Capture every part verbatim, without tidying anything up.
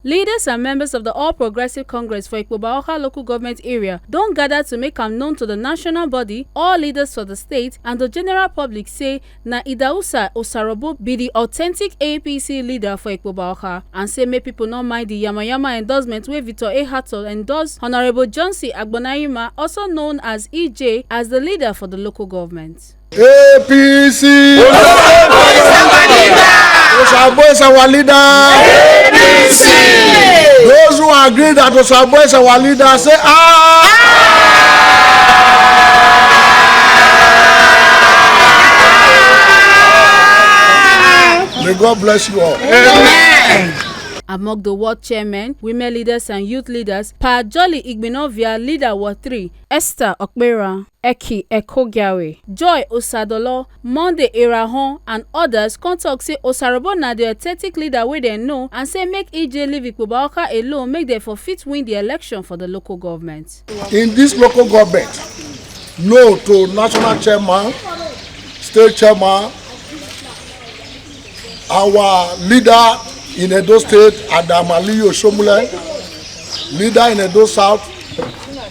Leaders and members of the All Progressive Congress for Ikpoba Oka local government area don gather to make am known to the national body, all leaders for the state, and the general public say na Idausa Osarobo be the authentic A P C leader for Ikpoba Oka, and say make people no mind the yamayama endorsement wey Victor A Hatto endorse Honorable Johnson Agbonayima, also known as E J, as the leader for the local government. A P C. Osagbo is our leader. A P C. Those who agree that Osagbo is our leader, say ah. May God bless you all. Among the ward chairmen, women leaders and youth leaders, Pa Jolly Igbinovia, leader Ward three, Esther Okpera, Eki Ekogiawe, Joy Osadolo, Monday Erahon and others come talk say Osarobo na the authentic leader wey dem know, and say make E J leave Ikpoba Oka alone, make dem for fit win the election for the local government. In this local government, no to national chairman, state chairman, our leader in Edo State, Adam Aliyu Oshomule, leader in Edo South,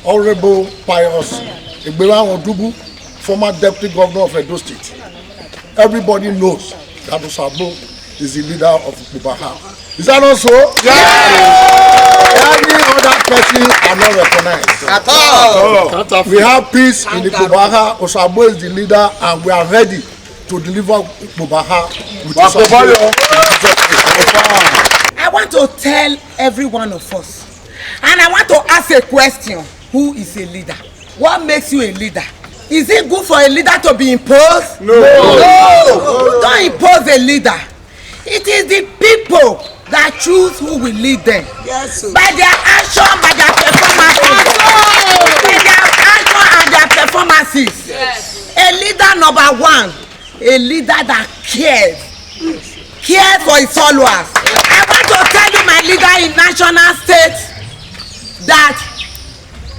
Honorable Pius Egberahun Odubu, former deputy governor of Edo State. Everybody knows that Osagbo is the leader of Ikpoba Oka. Is that not so? Yes. Any other person are not recognized. At all. We have peace in Ikpoba Oka. Osagbo is the leader, and we are ready to deliver Ikpoba Oka with Osagbo. I want to tell every one of us, and I want to ask a question: who is a leader? What makes you a leader? Is it good for a leader to be imposed? No. No. You don't impose a leader. It is the people that choose who will lead them. Yes, sir. By their action, by their performances. By their action and their performances. Yes. A leader number one, a leader that cares, cares for his followers. I want to tell you, my leader in national state, that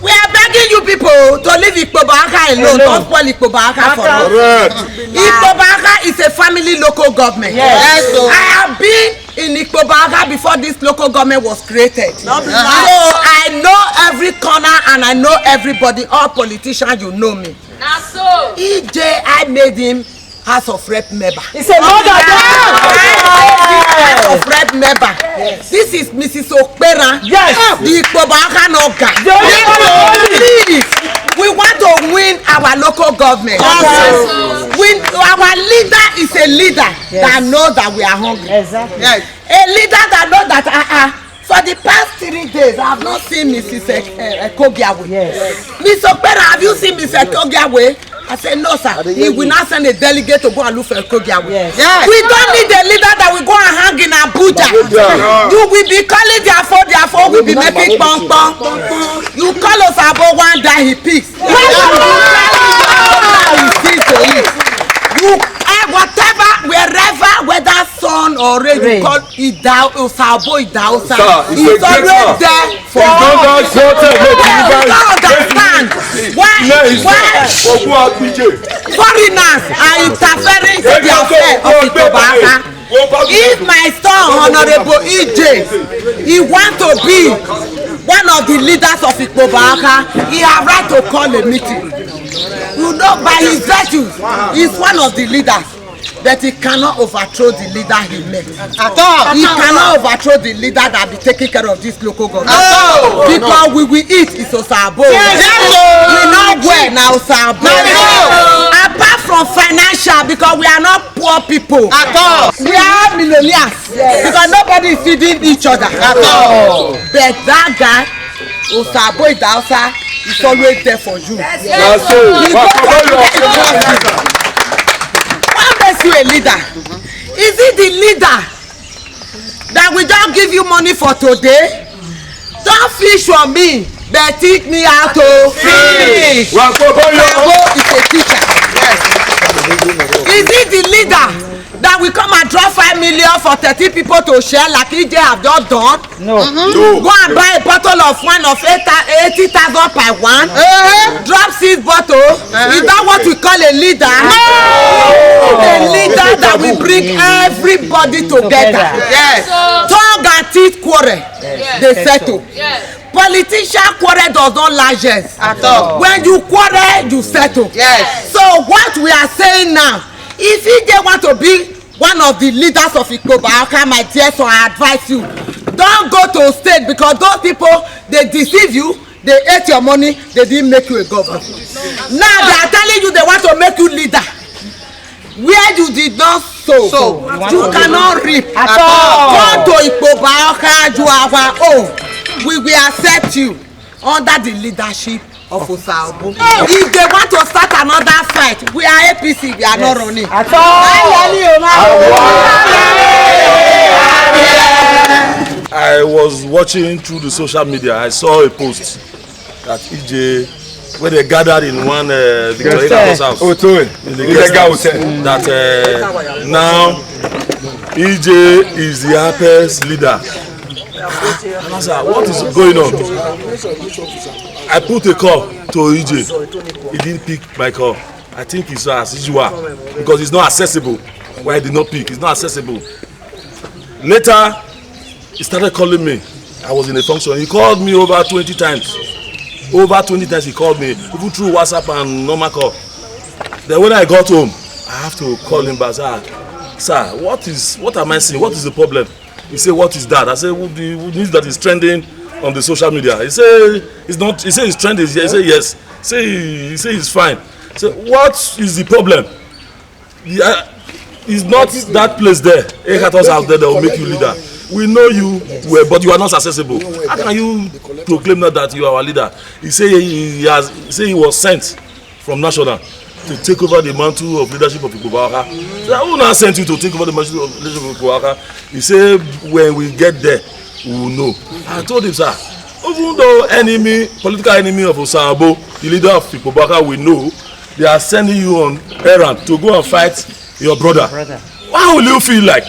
we are begging you people to leave Ikpoba Oka alone. Alone. Don't spoil Ikpoba Oka for us. Correct. Ikpoba Oka is a family local government. Yes. Yes, sir. I have been in Ikpoba Oka before this local government was created. No be lie. So I know every corner and I know everybody. All politicians, you know me. Na so. E J, I made him House of Rep member. It's a mother. House of Rep member. Yes. This is Missus Okpera. Yes. The Ikpoba Oka Noga. The only one. Please, we want to win our local government. Yes. We, our leader is a leader, yes, that knows that we are hungry. Exactly. Yes. A leader that knows that, ah, ah, for the past three days, I have not seen Missus Ek-, eh, Ekogiawe. Yes. Miss Okpera, have you seen Miss Ekogiawe? I said, "No, sir." He will not send a delegate to go and look for Ekogiawe. Yes. Yes. We don't need a leader that will go and hang in Abuja. Abuja. You will be calling their phone, their phone will be making pong, pong, pong, pong. You call Osagbo one day, he picks. Yes. He sees to it. You, eh, whatever, wherever, whether sun or rain, you call Idao-, Osagbo Idausa. Sir, he's a great man. He's always there for us. He's not that shelter, no, you don't understand why, why foreigners are interfering in the affair of Ikpoba Oka. If my son, Honorable E J, he want to be one of the leaders of Ikpoba Oka, he have right to call a meeting. You know, by his virtues, he's one of the leaders. But he cannot overthrow the leader he met. At all. He cannot overthrow the leader that be taking care of this local government. At all. Because we will eat is Osagbo. Yes. We not wear na Osagbo. No. Apart from financial, because we are not poor people. At all. We are millionaires. Yes. Because nobody is feeding each other. At all. But that guy, Osagbo Idausa, is always there for you. Yes. That's so. He goes back to the What makes you a leader? Is it the leader that will just give you money for today? Don't fish for me, but teach me how to fish. Osagbo is a teacher. Yes. Is it the leader That we come and drop five million for thirty people to share like E J have just done. No. No. Go and buy a bottle of wine of eight thou-, eighty thousand per one. Uh-huh. Drop six bottle. Uh-huh. Is that what we call a leader? No. A leader that will bring everybody together. Together. Yes. Tongue and teeth quarrel. Yes. They settle. Yes. Politician quarrel does not last years. At all. When you quarrel, you settle. Yes. So what we are saying now, if E J want to be one of the leaders of Ikpoba Oka, my dear son, I advise you, don't go to state because those people, they deceive you, they ate your money, they didn't make you a governor. Now they are telling you they want to make you leader. Where you did not sow, so, you cannot reap. At all. Come to Ikpoba Oka, you are our own. We will accept you under the leadership of Osaobo. If they want to start another fight, we are A P C, we are not running. At all. I was watching through the social media. I saw a post that E J, where they gathered in one, uh, Victor Edago's house. Hotel. In the guest house. That, uh, now E J is the apex leader. And I said, "What is going on?" I put a call to E J. He didn't pick my call. I think it's as usual because it's not accessible. Why he did not pick? It's not accessible. Later, he started calling me. I was in a function. He called me over twenty times. Over twenty times he called me, even through WhatsApp and normal call. Then when I got home, I have to call him back. "Sir, sir, what is, what am I seeing? What is the problem?" He said, "What is that?" I said, "Well, the news that is trending on the social media." He said, "It's not." He said, "It's trending." He said, "Yes." He said, "He, he said it's fine." I said, "What is the problem?" Yeah, it's not that place there. Ekatos house there, they will make you leader. We know you well, but you are not accessible. How can you proclaim that, that you are our leader? He say he has, he say he was sent from national to take over the mantle of leadership of Ikpoba Oka. So who now sent you to take over the mantle of leadership of Ikpoba Oka? He say when we get there, we will know. I told him, "Sir, even though enemy, political enemy of Osaobo, the leader of Ikpoba Oka, we know, they are sending you on errand to go and fight your brother." Brother. How will you feel like?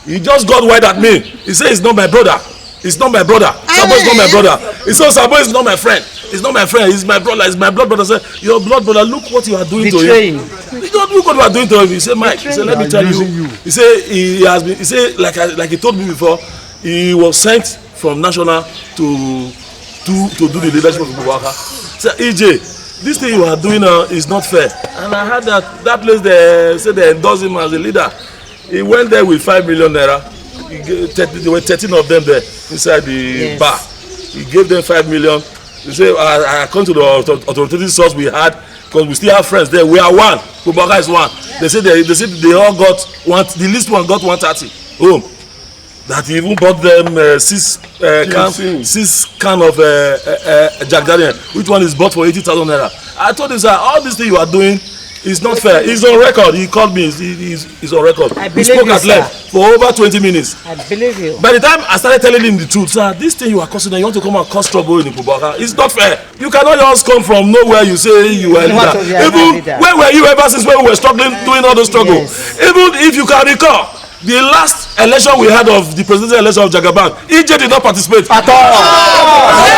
He just got wide at me. He said, "It's not my brother. It's not my brother. Osaobo is not my brother." He said, "Osaobo is not my friend. It's not my friend. He's my brother. He's my blood brother." I said, "Your blood brother, look what you are doing to him. Betraying. You don't look what you are doing to him." He said, "Mike," he said, "Let me tell you." He said, he has been, he said, like I, like he told me before, he was sent from national to, to, to do the leadership of Ikpoba Oka. So, E J, this thing you are doing now is not fair. And I heard that that place they say they endorse him as a leader. He went there with five million naira. He gave thirty, there were thirteen of them there inside the bar. He gave them five million. He said, I, I, according to the author-, authoritative source we had, because we still have friends there, we are one. Ikpoba Oka is one. They said they, they said they all got one. The least one got one thirty home. That he even bought them, uh, six, uh, can, six can of, uh, uh, uh, Jack Daniel, which one is bought for eighty thousand naira. I told him, "Sir, all this thing you are doing is not fair." He's on record. He called me. He's, he's, he's on record. He spoke at length for over twenty minutes. I believe you. By the time I started telling him the truth, "Sir, this thing you are causing, you want to come and cause trouble in Ikpoba Oka. It's not fair. You cannot just come from nowhere. You say you are a leader. Even where were you ever since when we were struggling, doing all those struggles?" Even if you can recall, the last election we had of the presidential election of Jagaban, E J did not participate at all. E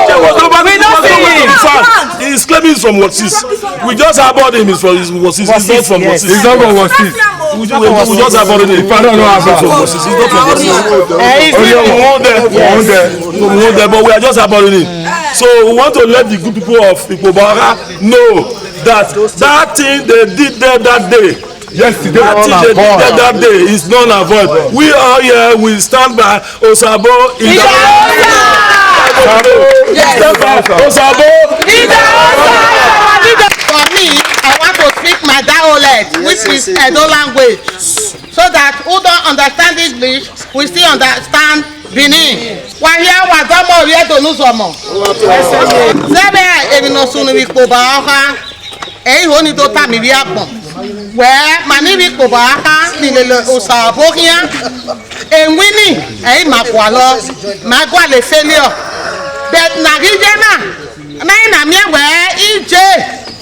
J was nobody, was nobody in fact. He is claiming he's from Watsis. We just harbored him. He's from, he's Watsis. He's not from Watsis. He's not from Watsis. We, we, we just harbored him. He's not from Watsis. He's not from Watsis. We won't there. We won't there. We won't there. But we are just harboring him. So we want to let the good people of Ikpoba Oka know that that thing they did there that day, yesterday, that thing they did there that day is null and void. We are here. We stand by Osaobo. Yes. Osaobo. For me, I want to speak my dialect, which is Edo language, so that who don't understand English, we still understand Benin. Wahia wadomo riedo nuzomo. Sebe emi no sunu wi Ikpoba Oka. Ei ho ni do ta mi wi akpon. We mani wi Ikpoba Oka ni lele Osaobo hia. Enwi ni ei ma kwa lo. Ma kwa le failure. But na gije na. Na ina mi we E J.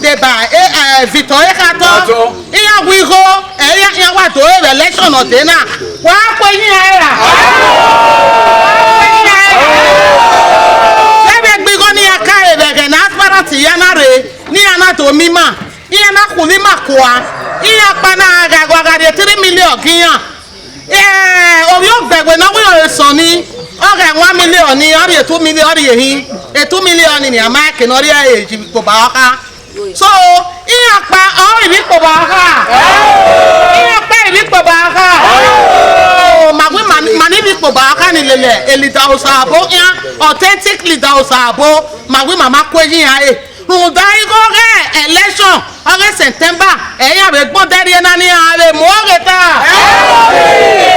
Eba, eh, eh, Victor Ekato. Ekato. Iya wigo, eh, iya, iya wa do, eh, election o de na. Wa kwe ni era. Ebe gbigo ni aka ebe ge na aspirant ya na re, ni ana to mi ma. Iya na kuli ma kwa. Iya pa na ga gwa ga de three million kiyan. Eh, obi ogbegbe na wi o so ni. Oge one million ni, ori two million, ori ehin. E two million ni ama ke no ri e ji kpo ba oka. So, iya pa o ibi kpo ba oka. Iya pa ibi kpo ba oka. Oh, magwi mani, mani ibi kpo ba oka ni lele. Elida Osabo ya, authentic leader Osabo. Magwi mama kweji ya e. Runda igo ge election oge September, eya be gbon deri na ni a be mo ge ta.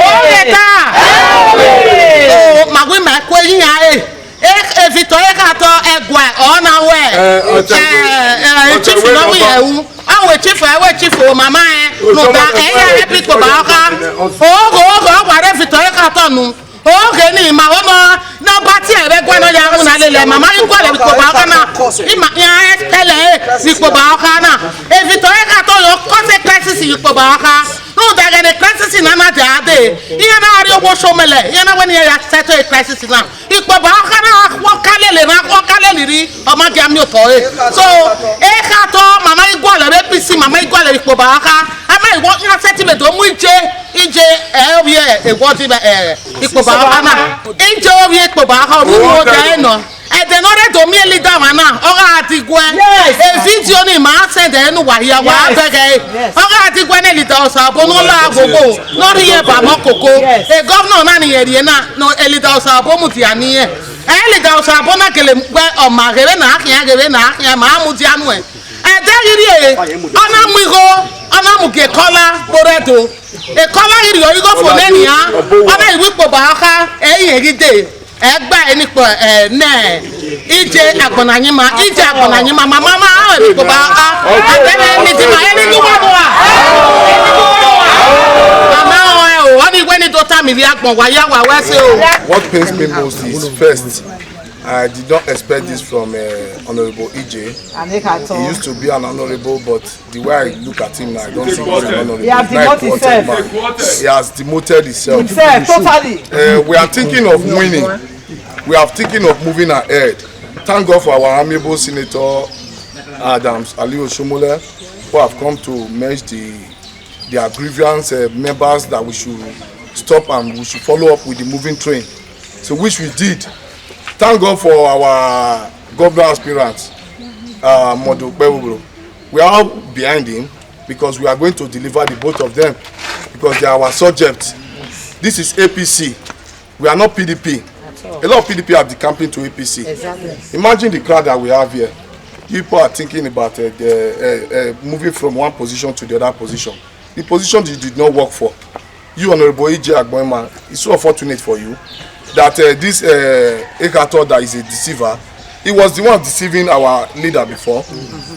Mo ge ta. Oh, magwi ma kweji ya e. E, e Victor Ekato egwa ona we. Eh, Ocha, eh, Ocha, chief we no wi ewu. Awe chief, awe chief o mama e. No da eya e Victor ba oka. Ogo, ogo, ogo, re Victor Ekato nu. Oge ni ma wo no, no ba ti e be gwa no ya ru na lele, mama ni gwa le bi kpo ba oka na. I ma ya e tele e bi kpo ba oka na. E Victor Ekato yo ko se crisis bi kpo ba oka. No da ge ne crisis na na ja de. Iya na ari owo so mele. Iya na we ni ya settle e crisis na. Bi kpo ba oka na wo ka lele na wo ka lele ri. O ma gi ami o to e. So, Ekato, mama ni gwa le be A P C, mama ni gwa le bi kpo ba oka. Ama iwo ya settle me do mu ije. Ije, eh, obi e, e wo ti be, eh, ikpo ba oka na. Ije obi ikpo ba oka, obi wo da e no. E de no re do mi e leader wa na. Oga ati gwe. Yes. E video ni ma send e nu wa ya wa bege. Yes. Oga ati gwe ne leader Osabo no la gogo. No ri e ba mo koko. Yes. E governor na ni e ri e na. No, e leader Osabo mu ti ani e. E leader Osabo na kele gwe o ma gere na akia gere na akia ma mu ti anu e. E de ri e. Ona mu igo, ona mu ge kola boredo. E kola iri o igo fo ne ni a. Ona iwi kpo ba oka, e yin egi de. E gba e ni kpo, eh, ne. Ije agbona yin ma, ije agbona yin ma, mama ma, a ni kpo ba oka. A de ne ni ti ma, e ni ni wa wa. Mama o, e o, oni we ni do ta mi ri agbon wa ya wa we se o. What pains me most is, first, I did not expect this from, uh, Honorable E J. And they can He talk. Used to be an honorable, but the way I look at him now, I don't think he's an honorable. He has He's not a demoted qualified himself. Man. He has demoted himself. Himself, totally. Uh, we are thinking of winning. We are thinking of moving ahead. Thank God for our amiable Senator Adams, Ali Oshomole, who have come to merge the, their grievance, uh, members that we should stop and we should follow up with the moving train. So which we did. Thank God for our governor aspirant, uh, Modu Okpebholo. We are all behind him because we are going to deliver the both of them because they are our subject. This is A P C. We are not P D P. At all. A lot of P D P have decamped to A P C. Exactly. Imagine the crowd that we have here. People are thinking about, uh, the, uh, uh, moving from one position to the other position. The position you did not work for. You, Honorable E J Agbonima, it's so unfortunate for you that, uh, this, uh, Ekato that is a deceiver, he was the one deceiving our leader before.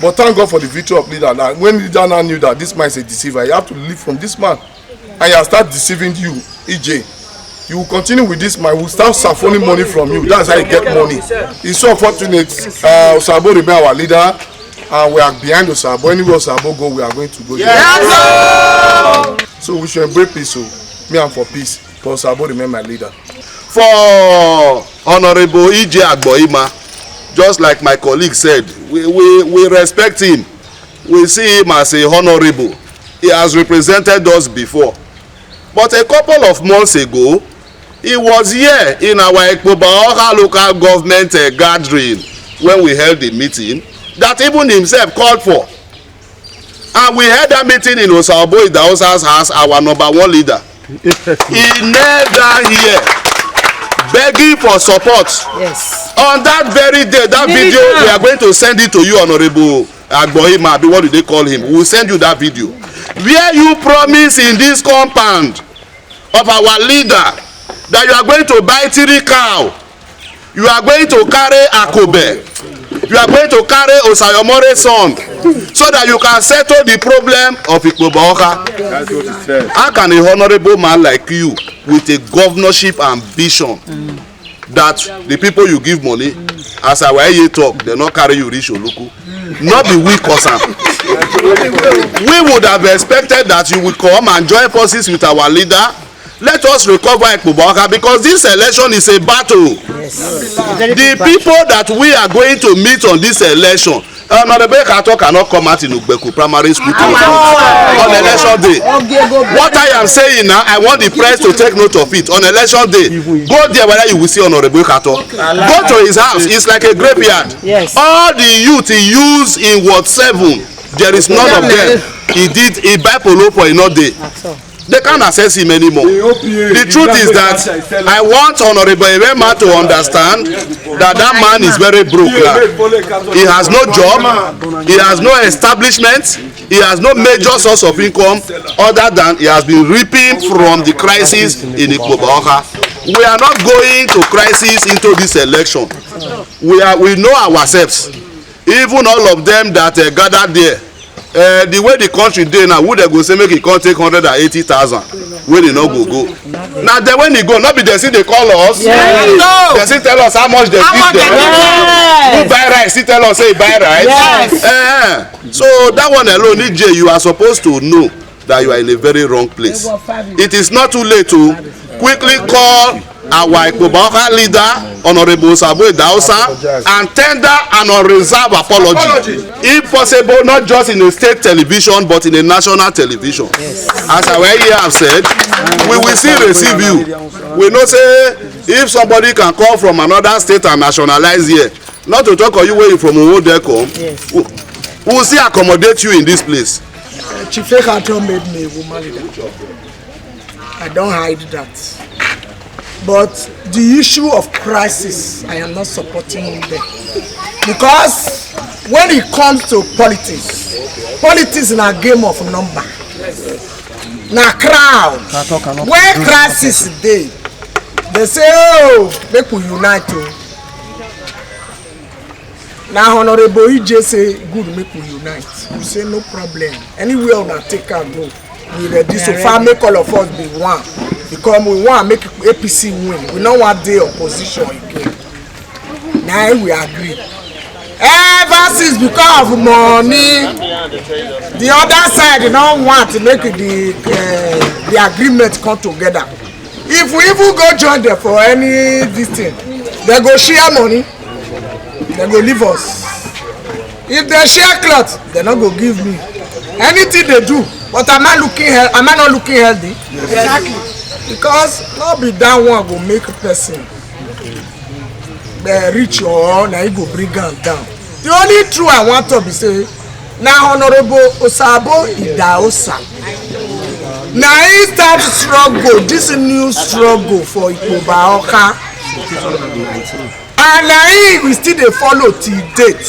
But thank God for the victory of leader. That when leader now knew that this man is a deceiver, he had to leave from this man. And he has started deceiving you, E J. You will continue with this man. He will start siphoning money from you. That's how you get money. It's so unfortunate. Uh, Osabo remain our leader. And we are behind Osabo. Anywhere Osabo go, we are going to go there. So we should embrace peace. So me, I'm for peace. But Osabo remain my leader. For Honorable E J Agbonima, just like my colleague said, we, we, we respect him. We see him as a honorable. He has represented us before. But a couple of months ago, he was here in our Ikpoba Oka local government, uh, gathering when we held the meeting that even himself called for. And we held that meeting in Osabo Idahosa's house, our number one leader. He knelt down here begging for support. Yes. On that very day, that video, we are going to send it to you, Honorable Agbonima, abi what do they call him? We will send you that video. Where you promise in this compound of our leader that you are going to buy three cow, you are going to carry Akobe, you are going to carry Osayomore son, so that you can settle the problem of Ikpoba Oka. That's what he said. How can a honorable man like you, with a governorship ambition, that the people you give money, as our A A talk, they not carry you reach Oluku? No be we cause am. We would have expected that you would come and join forces with our leader. Let us recover Ekpoba Oka, because this election is a battle. The people that we are going to meet on this election, Honorable Ekato cannot come out in Ugbeku Primary School to vote on election day. What I am saying now, I want the press to take note of it. On election day, go there, whether you will see Honorable Ekato. Go to his house. It's like a graveyard. Yes. All the youth he used in Ward seven, there is none of them. He did, he buy polo for another day. They can't access him anymore. The truth is that I want Honorable Irema to understand that that man is very broke now. He has no job, he has no establishment, he has no major source of income other than he has been reaping from the crisis in Ekpoba Oka. We are not going to crisis into this election. We are, we know ourselves. Even all of them that uh, gathered there, uh, the way the country dey now, who they go say make e come take hundred and eighty thousand wey they no go go? Now then when e go, not be they see they call us. Yes. No. They still tell us how much they give them. Who buy rice? Still tell us say buy rice. Yes. Eh, so that one alone, E J, you are supposed to know that you are in a very wrong place. It is not too late to quickly call our Ekpoba Oka leader, Honorable Osabo Idahosa, and tender an unreserved apology. If possible, not just in a state television, but in a national television. As our E A have said, we will still receive you. We know say if somebody can come from another state and nationalize here, not to talk of you where you from Owode come, we will still accommodate you in this place. Chief Ekato made me a woman leader. I don't hide that. But the issue of crisis, I am not supporting him there. Because when it comes to politics, politics is a game of number. Now crowd, where crisis dey, they say, oh, make we unite o. Now Honorable E J say, good, make we unite. We say no problem. Anywhere una take am go, we ready. So far, make all of us be one. Because we want make A P C win. We no want dey opposition again. Now we agree. Ever since, because of money, the other side no want to make the uh, the agreement come together. If we even go join them for any this thing, they go share money, they go leave us. If they share cloth, they no go give me anything they do. But am I looking? Hel- am I not looking healthy? Exactly. Because not be that one go make person uh, rich or na e go bring am down. The only true I want to be say na Honorable Osabo Idahosa. Na he start struggle, this new struggle for Ekpoba Oka. And na he we still dey follow till date.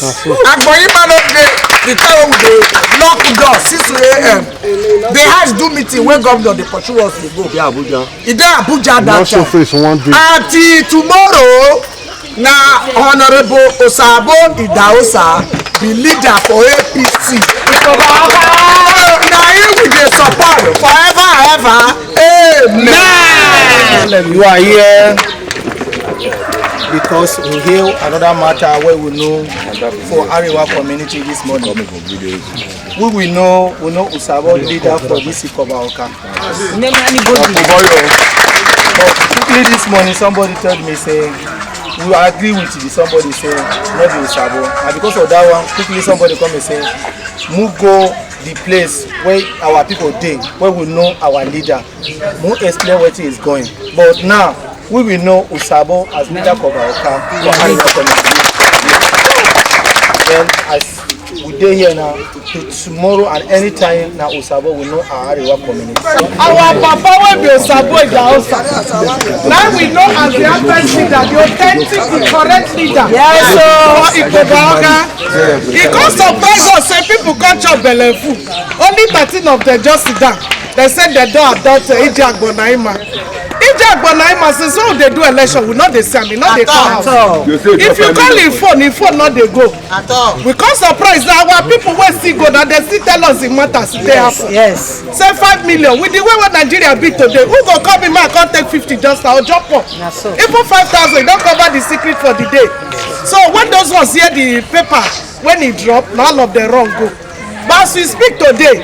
Agboyima no dey the time wey we dey lock door six a m. The house do meeting wey governor dey pursue us dey go. Dey Abuja. E dey Abuja that time. Face one day. Until tomorrow, na Honorable Osabo Idahosa be leader for A P C. Na him we dey support forever and ever. Amen. You are here because we hear another matter where we know for Arewa community this morning. We will know, we know Osabo leader for this Ekpoba Oka. But quickly this morning, somebody told me say we agree with you. Somebody say not be Osabo, and because of that one, quickly somebody come and say, move go the place where our people dey, where we know our leader. Mo explain wetin is going. But now, we will know Osabo as leader of our camp. Then as we dey here now, to tomorrow and anytime now Osabo will know our Arewa community. Our papa wey be Osabo Idahosa. Now we know as the first leader, the authentic, the correct leader. Yes, sir. For Ekpoba Oka. He come surprise us say people come chop belle full. Only thirteen of them just sit down. They said they don't adopt uh, Iji Agbonaima. He Jack Bonaima, since when we dey do election, we no dey see am, e no dey come house. If you call him phone, him phone no dey go. At all. We come surprise na our people wey still go, na dem still tell us the matter still dey happen. Yes. Say five million with the way wey Nigeria be today, who go come in man come take fifty just now? Ojo pop. Na so. Even five thousand don cover the secret for the day. So when those ones hear the paper, when e drop, na all of them run go. But as we speak today,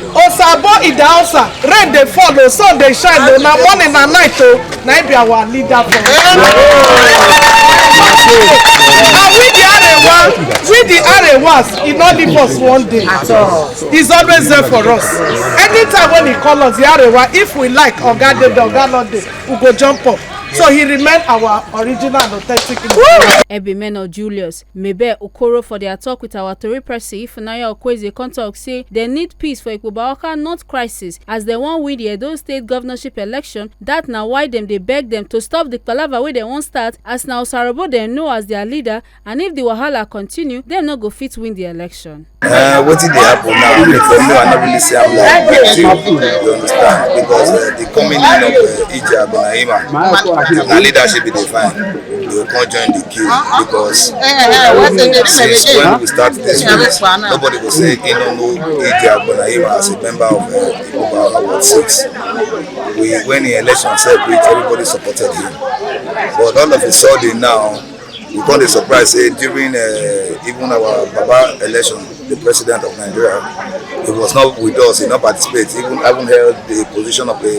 Osabo Idaosa, rain dey fall o, sun dey shine o, na morning, na night o, na him be our leader for. And we the Arewa, we the Arewas, e no leave us one day. At all. He's always there for us. Anytime when he call us, the Arewa, if we like, Oga dey there, Oga no dey, we go jump up. So he remain our original and authentic leader. Ebimeno Julius, Mabel Okoro for their talk with our Tori person, Ifunanya Okweze, come talk say they need peace for Ikpoba Oka, not crisis, as they wan win the Edo State governorship election. That na why dem dey beg them to stop the palava wey dem wan start, as na Osarabo dem know as their leader, and if the wahala continue, dem no go fit win the election. Uh, wetin dey happen now, for me, I no really see am like wetin you understand, because uh, the coming in of uh, Ije Agbonahima, na leadership be dey find. They will come join the queue because since when we start this race, nobody go say he no know Ije Agbonahima as a member of uh, Ipoba Ward six. We, when the election sef reach, everybody supported him. But all of a sudden now, we come dey surprise say during uh, even our Baba election, the president of Nigeria, he was not with us, he not participate, he even haven't held the position of a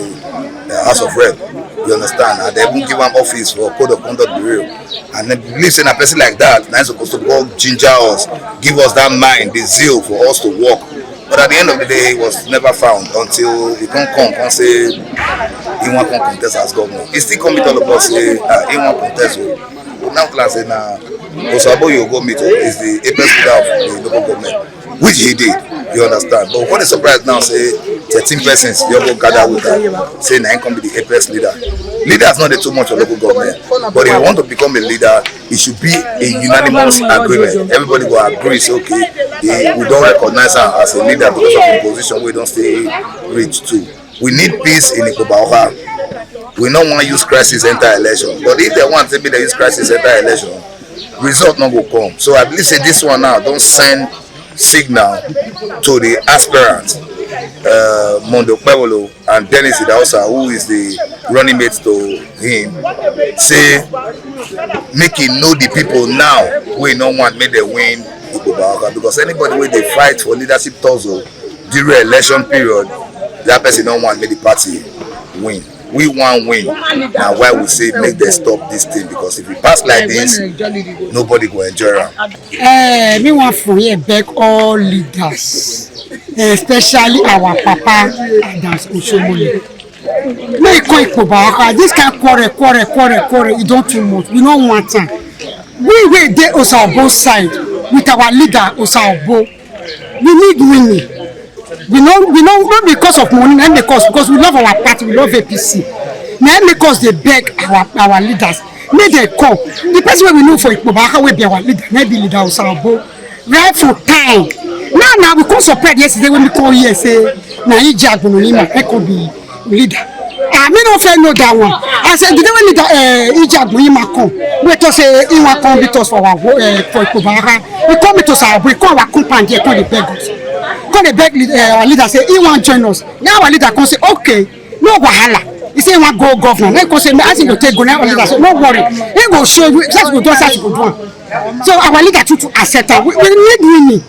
uh, House of Rep. You understand? And they even give him office for code of conduct bureau. And then believe say a person like that, na him supposed to go ginger us, give us that mind, the zeal for us to work. But at the end of the day, he was never found until he come come come say he wan come contest as governor. He still come meet all of us say ah, he wan contest o. Now class say na Osabo you go meet o, is the apex leader of the local government, which he did. You understand? But we come dey surprise now say thirteen persons you go gather with am. Say na him come be the apex leader. Leaders no dey too much for local government, but if you want to become a leader, it should be a unanimous agreement. Everybody go agree say okay, he, we don recognize am as a leader because of the position wey don still reach to. We need peace in Ikpoba Oka. We no wan use crisis enter election, but if they want say make they use crisis enter election, result no go come. So I believe say this one now don send signal to the aspirants, uh, Mondo Pebolo and Dennis Idahosa, who is the running mate to him, say make he know the people now wey no want make dem win Ikpoba Oka, because anybody wey dey fight for leadership tussle during election period, that person no want make the party win. We wan win. Na why we say make dem stop this thing, because if e pass like this, nobody go enjoy am. Eh, me wan for here beg all leaders, eh, especially our papa Adams Oshomole. Make e come Ikpoba Oka. This kind quarrel, quarrel, quarrel, quarrel, e don too much. We no want am. We wey dey Osabo side with our leader Osabo, we need winning. We no, we no, not because of money, not because, because we love our party, we love A P C. Na im make us dey beg our, our leaders, make dem come. The person wey we know for Ikpoba Oka wey be our leader, na be leader Osabo. Right from time. Now, now we come surprise yesterday when we come here say na Ije Agbonahima e come be leader. Ah, me no fit know that one. I said the day when leader uh, Ije Agbonahima come, we talk say he wan come beat us for our uh, for Ikpoba Oka. He come meet us our boy, come our compound here, come dey beg us. Come dey beg uh, our leader say he wan join us. Now our leader come say okay, no wahala. He say he wan go governor. Then he come say as he go take go, now our leader say no worry. He go show you, such go do, such go do. So our leader too to accept am. We, we need winning.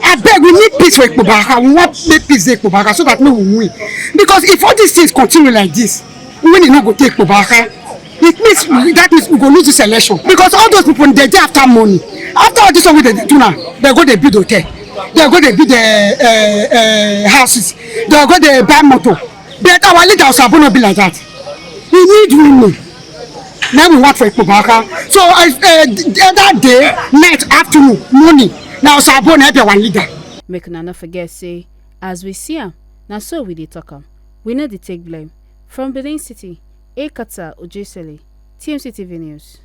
Abeg, we need peace for Ikpoba Oka. We want make peace dey Ikpoba Oka so that we will win. Because if all these things continue like this, we will not go take Ikpoba Oka. It means that means we go lose this election. Because all those people they dey after money. After all this one wey they dey do now, they go dey build hotel, they go dey build uh, uh, uh, houses, they go dey buy motor. But our leader Osabo no be like that. We need winning. Now we work for Ikpoba Oka. So uh, uh, the other day, night, afternoon, morning, now Osabo na be our leader. Make una no forget say, as we see am, na so we dey talk am. We no dey take blame. From Benin City, Ekata Ojesele, T M C T V News.